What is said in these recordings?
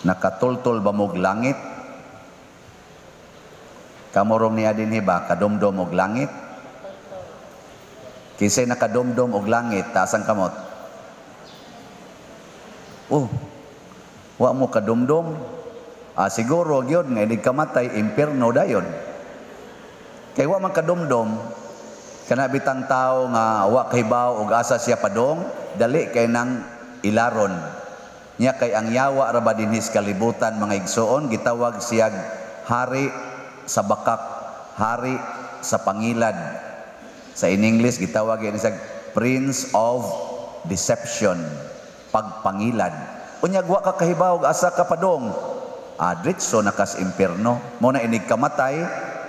Nakatultol ba mo'g langit? Kamo rong niya dinhi ba, kadumdum og langit? Kinsay nakadumdum og langit, taas ang kamot. Oh, wa mo kadumdum? Ah, siguro gyud nga inig kamatay, impierno dayon. Kay wa man kadumdum, kana bitang tao nga wa kahibaw og asa siya padong, dali kay nang ilaron. Nya kay ang yawa ra ba dinhi sa kalibutan, mga igsoon, gitawag siyag hari sa bakak, hari sa pangilad. Sa in English gitawag yan siya prince of deception, pagpangilad. Unya wa ka kahibaw og asa ka padong, ah, diretso na kas impierno. Mo na inig kamatay,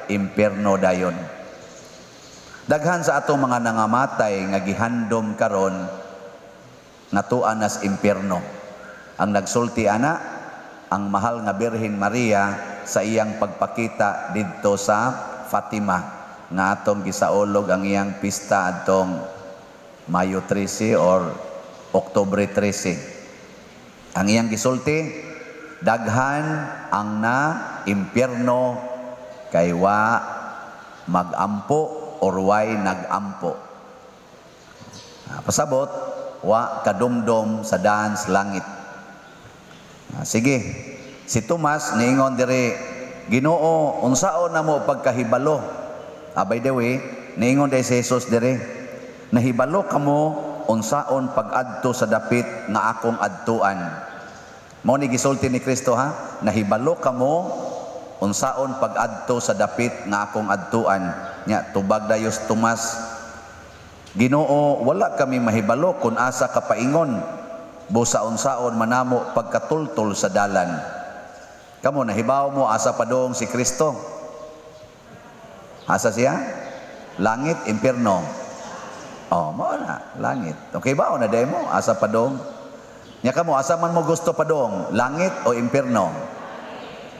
impierno dayon. Daghan sa atong mga nangamatay nga gihandom karon ngatuan nas impierno. Ang nagsulti ana ang mahal nga Birhen Maria sa iyang pagpakita didto sa Fatima nga atong gisaulog ang iyang pista adtong Mayo 13 or Oktubre 13. Ang iyang gisulti, daghan ang na impierno kay wa magampo or way nagampo. Ah, pasabot, wa kadumdum sa daan sa langit. Ah, sige, si Tomas niingon diri, "Ginoo, unsaon namo pagkahibalo?" Ah, by the way, niingon diri si Jesus diri, "Nahibalo kamo unsaon pag-adto sa dapit nga akong adtuan." Mao ni gisulti ni Kristo ha, "Nahibalo kamo unsaon pag-adto sa dapit nga akong adtuan." Nya tubag dayon si Tomas, "Ginoo, wala kami mahibalo kung asa ka paingon. Busa unsaon man namo pagkatultol sa dalan?" Kamo, nahibaw mo asa padong si Kristo? Asa siya? Langit, impierno? Oh, mao na, langit. Okay ba? O na mo, asa padong? Nya kamo, asa man mo gusto padong? Langit o impierno?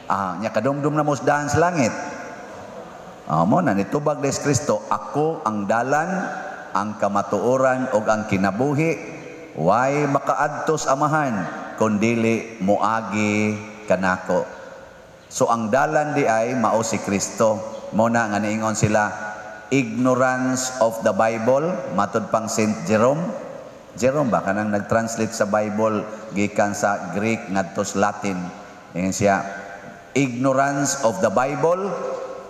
Ah, nya kadumdum na mo sa daan sa langit. Ah, mo na nitubag des Kristo, "Ako ang dalan, ang kamatuoran ug ang kinabuhi. Way makaadto sa Amahan kun dili moagi kanako." So ang dalan di ay mao si Kristo. Mo na nga niingon sila, ignorance of the Bible, matud pang Saint Jerome. Jerome ba kanang nag-translate sa Bible gikan sa Greek ngadto sa Latin. Ingon siya, ignorance of the Bible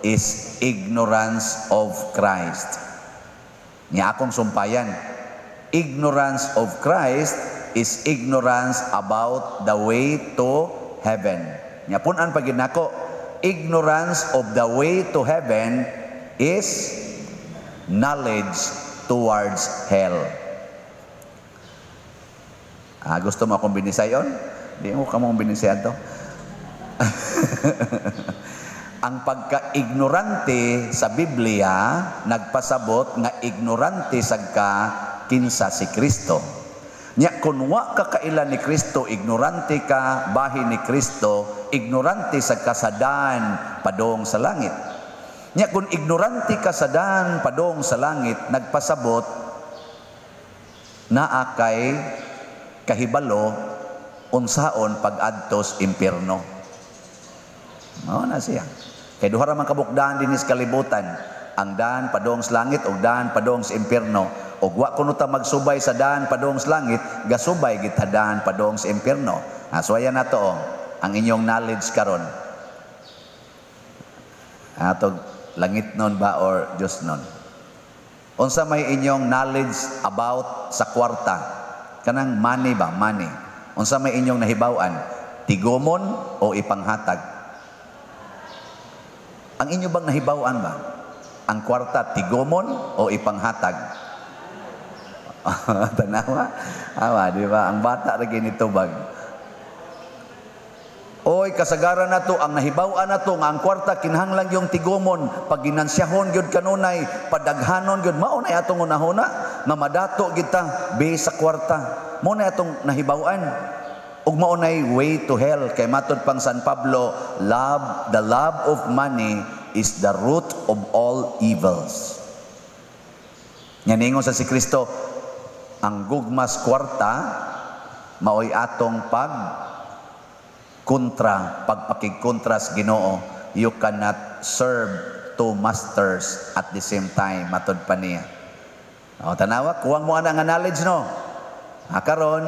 is ignorance of Christ. Nya akong sumpayan, ignorance of Christ is ignorance about the way to heaven. Nya pun-an pa gyud nako, ignorance of the way to heaven is knowledge towards hell. Ah, gusto mo akong binisayon? Di mo kamo binisayan to. Ang pagka-ignorante sa Biblia nagpasabot nga ignorante sagka kinsa si Kristo. Nya kun wa ka kaila ni Kristo, ignorante ka bahin ni Kristo, ignorante sa kasadaan padong sa langit. Nya kun ignorante ka sa daan padong sa langit, nagpasabot naa kay kahibalo unsaon pag-adtos impierno. Mao na siya. Kay duha ra man kabuok daan dinhi sa kalibutan, ang daan padong sa langit ug daan padong sa impierno. Ug wa kuno ta magsubay sa daan padong sa langit, gasubay kita daan padong sa impierno. Ah, so ayan na to, oh, ang inyong knowledge karon. Ato langit nun ba or Diyos nun? Unsa may inyong knowledge about sa kwarta? Kanang money ba? Money. Unsa may inyong nahibaw-an? Tigumon o ipanghatag? Ang inyo bang nahibaw-an ba? Ang kwarta, tigumon o ipanghatag? Tanawa? Awa, di ba? Ang bata ra nitubag. Oy, kasagaran na to, ang nahibaw-an na to, nga ang kwarta kinahanglan yung tigumon, pag ginansiyahon gyud kanunay, padaghanon gyud, mao na atong unahuna, nga madato kita base sa kwarta. Mao na atong nahibaw-an. Ug mao nay way to hell kay matud pang San Pablo, love the love of money is the root of all evils. Nya ningon sa si Kristo, ang gugmas kwarta maoy atong pag Kontra, pagpakigkontra sa Ginoo. You cannot serve two masters at the same time, matod pa niya. O, tanawa, kuwang mo ana nga knowledge, no? Ah, karon,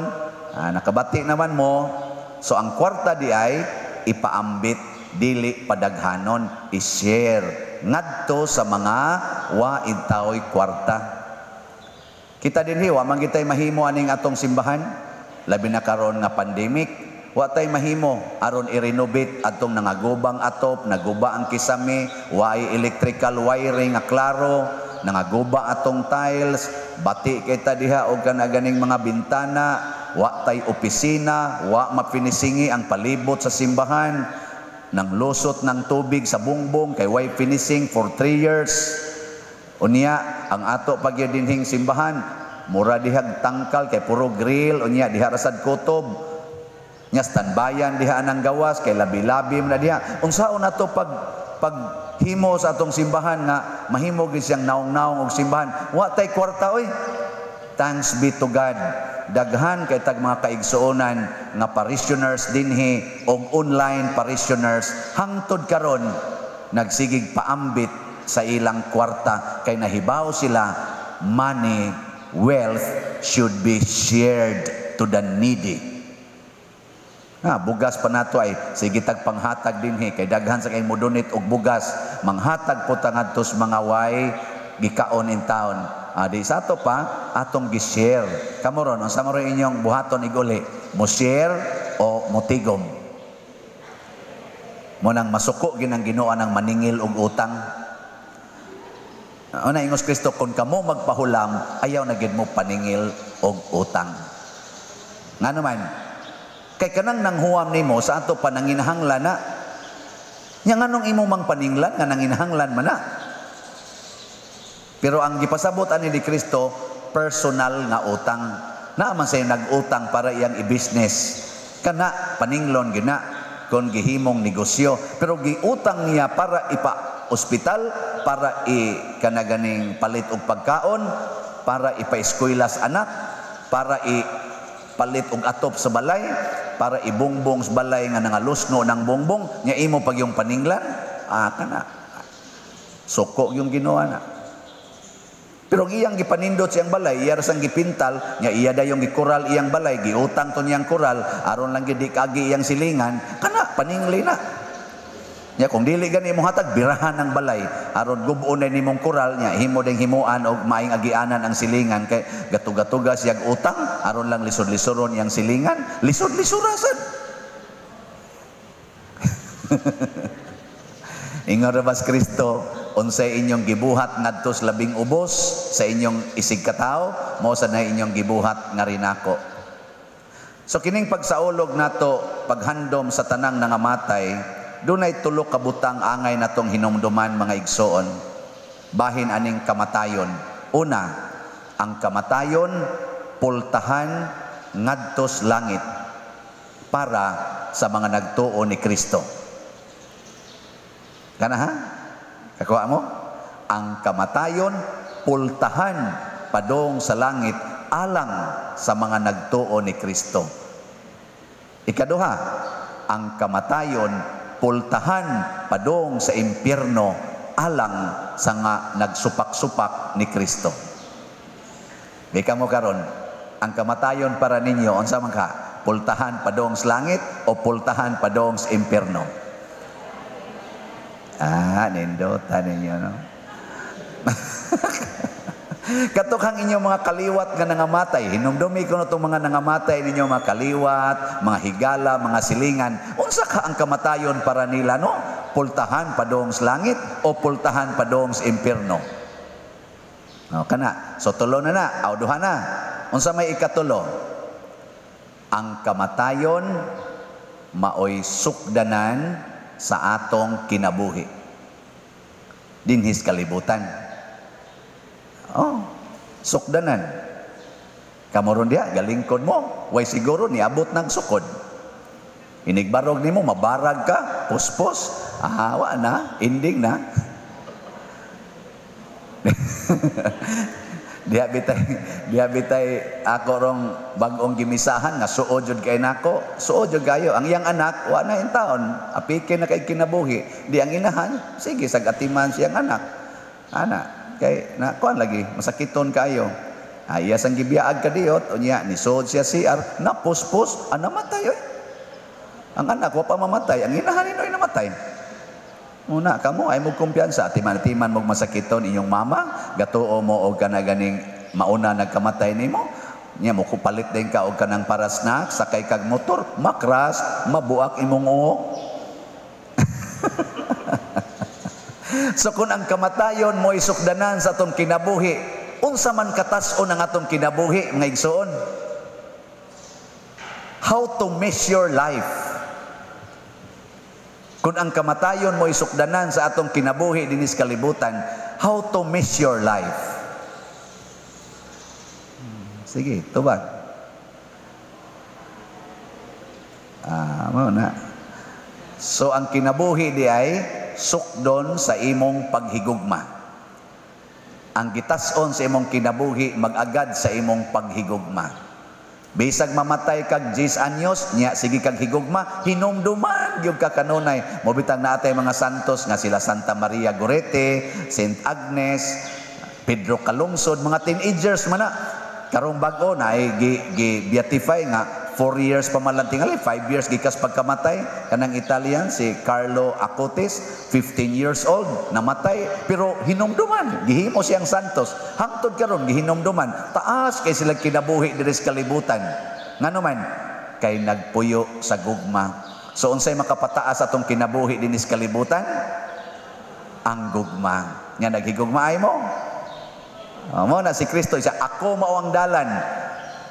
nakabati naman mo. So, ang kwarta di ay ipaambit, dili padaghanon, i-share ngadto sa mga wa taoy kwarta. Kita dinhi, wa man kitay mahimo aning atong simbahan, labi na karon nga pandemic, wa tay mahimo aron i-renovate atong nangagubang atop, naguba ang kisame, way electrical wiring nga klaro, nangaguba atong tiles, bati kita diha og kana ganing mga bintana, wa tay opisina, wa mapinisingi ang palibot sa simbahan, nang lusot ng tubig sa bungbong kay way finishing for 3 years. Unya ang ato pagyud dinhing simbahan, mura dihag tangkal kay puro grill, unya diha rasad kutob. Nya standbayan diha anang gawas kay labi-labi man na diha. Unsaon nato pag himo sa atong simbahan nga mahimo gid siyang naong-naong og simbahan? Wa tay kwarta oy. Thanks be to God. Daghan kay tag mga kaigsuonan nga parishioners dinhi og online parishioners hangtod karon nagsigig paambit sa ilang kwarta kay nahibaw sila, money, wealth should be shared to the needy. Ah, bugas pa nato ay sige tag panghatag dinhi kay daghan sa kay mo donate og bugas, manghatag po ta ngadto sa mga way gikaon in town. Ah, di sa ato pa atong gi-share. Kamo ron, unsa man ron inyong buhaton iguli? Mo share o motigom? Mo nang masuko ginang Ginoo ang maningil og utang. Una ingos Kristo, kung kamo magpahulam, ayaw na gid mo paningil og utang. Ngano man? Kay kanang nanghuam nimo sa ato pa nanginahanglan na. Nya nganong imo mang paninglan nga nanginahanglan man na? Pero ang gipasabot ani ni Kristo, personal nga utang. Naa man say nag-utang para iyang i-business. Kana paninglon gina kon gihimong negosyo, pero giutang niya para ipa-ospital, para i kanaganing palit og pagkaon, para ipa-eskwela sa anak, para i palit og atop sa balay, para ibungbong sa balay nga nangalusno ng bongbong, nya imo pag yung paninglan, kana. Suko yung Ginoo na. Pero ang iyang gipanindot siyang balay, iya rasang gipintal, nya iya dayong gikural iyang balay, giutang to niyang kural, aron lang gid di kagi iyang silingan, kana paningli na. Nya kung dili gani mo hatag, birahan ang balay, aron gub-on na nimong kural, nya himo ding himuan og maing agianan ang silingan kay gatugatuga siyag utang, aron lang lisod-lisoron iyang silingan, lisod-lisurasan. Ingon ra bas Kristo, unsay inyong gibuhat ngadto sa labing ubos sa inyong isig katawo, mao sad na inyong gibuhat nga rinako. So kining pagsaulog nato, paghandom sa tanang nangamatay, dunay tulo ka butang angay natong hinumduman, mga igsoon, bahin aning kamatayon. Una, ang kamatayon pultahan ngadtos langit para sa mga nagtuo ni Kristo. Kana ha? Kakuha mo? Ang kamatayon pultahan padong sa langit alang sa mga nagtuo ni Kristo. Ikaduha, ang kamatayon pultahan padong sa impyerno alang sa nga nagsupak-supak ni Kristo. Di mo karon, ang kamatayon para ninyo unsa man ka? Pultahan padong sa langit o pultahan padong sa impyerno? Ah, nindota ninyo, no? Katok ang inyong mga kaliwat nga nangamatay. Hinumdumi ko na itong mga nangamatay ninyo, mga kaliwat, mga higala, mga silingan. Unsa ka ang kamatayon para nila, no? Pultahan padong sa langit o pultahan padong sa impyerno? No, kana. So tulo na na, aw duha na. Unsa may ikatulo? Ang kamatayon maoy sukdanan sa atong kinabuhi dinhis kalibutan. Oh, sukdanan. Kamoron diha, galingkod mo, way siguro niabot ng sukod. Inigbarog nimo, mabarag ka, puspos, ahawa na, ending na. Diha bitay ako rong bag-ong gimisahan nga suod jud kay nako, suod jud kayo. Ang iyang anak wa na taon, apike na kay kinabuhi. Di ang inahan, sige sag atiman siyang anak. Ana, kay na kuan lagi masakiton kayo. Ay, iya sang gibiyaag kadiyot, unya ni suod siya CR, napuspos, ah, namatay oy. Ang anak wa pa mamatay, ang inahan ninoy namatay. Muna kamo ay mo kumpiyansa, atiman-atiman mo masakiton inyong mama, gatuo mo og kana ganing mauna nagkamatay nimo. Nya mo kupalit din ka og kanang para snack, sakay kag motor, makras, mabuak imong uo. So kung ang kamatayon mo isukdanan sa atong kinabuhi, unsa man katas-on ang atong kinabuhi, mga igsoon? How to measure life? Kung ang kamatayon mo isukdanan sa atong kinabuhi dinis kalibutan, how to measure life? Sige, tubag. Mao na. So ang kinabuhi di ay sukdon sa imong paghigugma. Ang gitas-on sa imong kinabuhi mag-agad sa imong paghigugma. Bisag mamatay kag 10 anyos, nya sige kag higugma, hinumduman gyud ka kanunay. Mobitang naatay mga santos nga sila Santa Maria Goretti, Saint Agnes, Pedro Calungsod, mga teenagers man na. Karong bag-o na ay gi beatify nga 4 years pa man lang tingali, 5 years gikas pagkamatay kanang Italian si Carlo Acutis, 15 years old namatay, pero hinumduman, gihimo siyang santos. Hangtod karon gihinumduman, taas kay sila kinabuhi diri sa kalibutan. Ngano man kay nagpuyo sa gugma. So unsay makapataas atong kinabuhi dinhi sa kalibutan? Ang gugma. Nya naghigugma ay mo. Mo na si Kristo siya, ako mao ang dalan.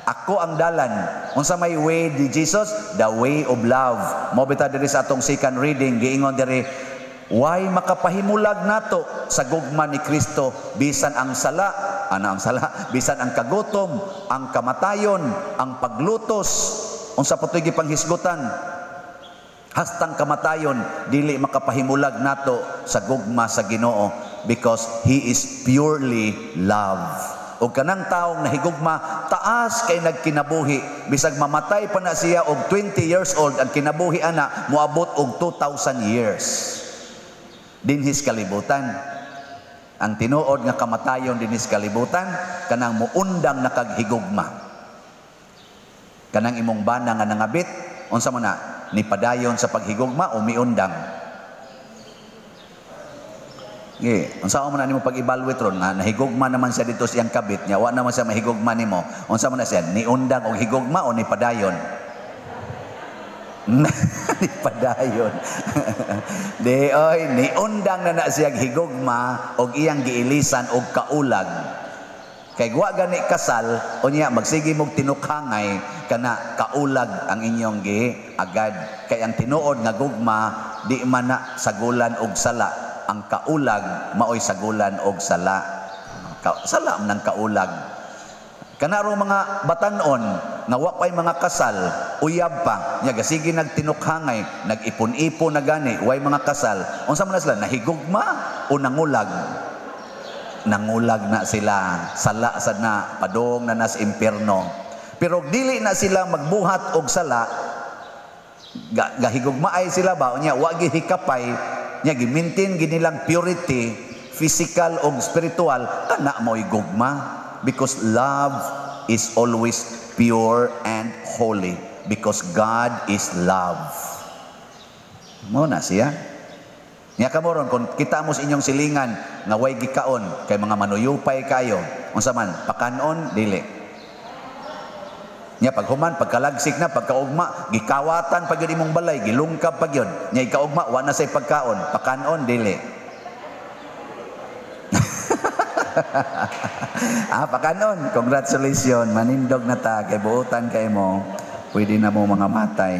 Ako ang dalan. Unsa may way di Jesus? The way of love. Mo bitaw diri sa atong second reading giingon diri, why makapahimulag nato sa gugma ni Kristo bisan ang sala, ana ang sala, bisan ang kagutom, ang kamatayon, ang paglutos, unsa pa to'y gipanghisgutan? Hastang kamatayon dili makapahimulag nato sa gugma sa Ginoo, because He is purely love. O kanang taong nahigugma, taas kay nagkinabuhi. Bisag mamatay pa na siya og 20 years old, ang kinabuhi ana moabot og 2,000 years. Dinhis kalibutan. Ang tinuod nga kamatayon dinhis kalibutan, kanang muundang nakaghigugma. Kanang imong bana nga nangabit, unsa man na, nipadayon sa paghigugma o miundang? Ge, unsa man na nimo pag-evaluate ron nga nahigugma naman siya dito siyang kabit niya, wa naman siya mahigugma nimo. Unsa man na siya, niundang og higugma o nipadayon? Nipadayon. Di oy, niundang na na siya higugma og iyang giilisan og kaulag. Kay wa gani kasal, unya magsige mog tinukhangay kana kaulag ang inyong giagad. Kay ang tinuod nga gugma di man na sagulan og sala. Ang kaulag maoy sagulan og sala. Sala man ang kaulag. Kanaro mga batan-on nga wa pay mga kasal, uyab pa, nya gasige nagtinukhangay, nag-ipon-ipon na gani, way mga kasal. Unsa man na sila, nahigugma o nangulag? Nangulag na sila, sala sad na, padong na nas impierno. Pero dili na sila magbuhat og sala, gahigugmaay sila ba, unya wa gihikapay, nya gimintin ginilang purity, physical og spiritual, kana mo'y gugma. Because love is always pure and holy, because God is love. Mo na siya. Nya kamo ron, kung kita mo sa inyong silingan nga way gikaon kay mga manuyupay kayo, unsa man pakanon dili. Nya paghuman pagkalagsik na pagkaugma gikawatan pa gyud imong balay, gilungkab pa gyud. Nya ikaugma wa na say pagkaon, pakanon dili. Pakanon, congratulations, manindog na ta kay buotan kay mo, pwede na mo mga matay.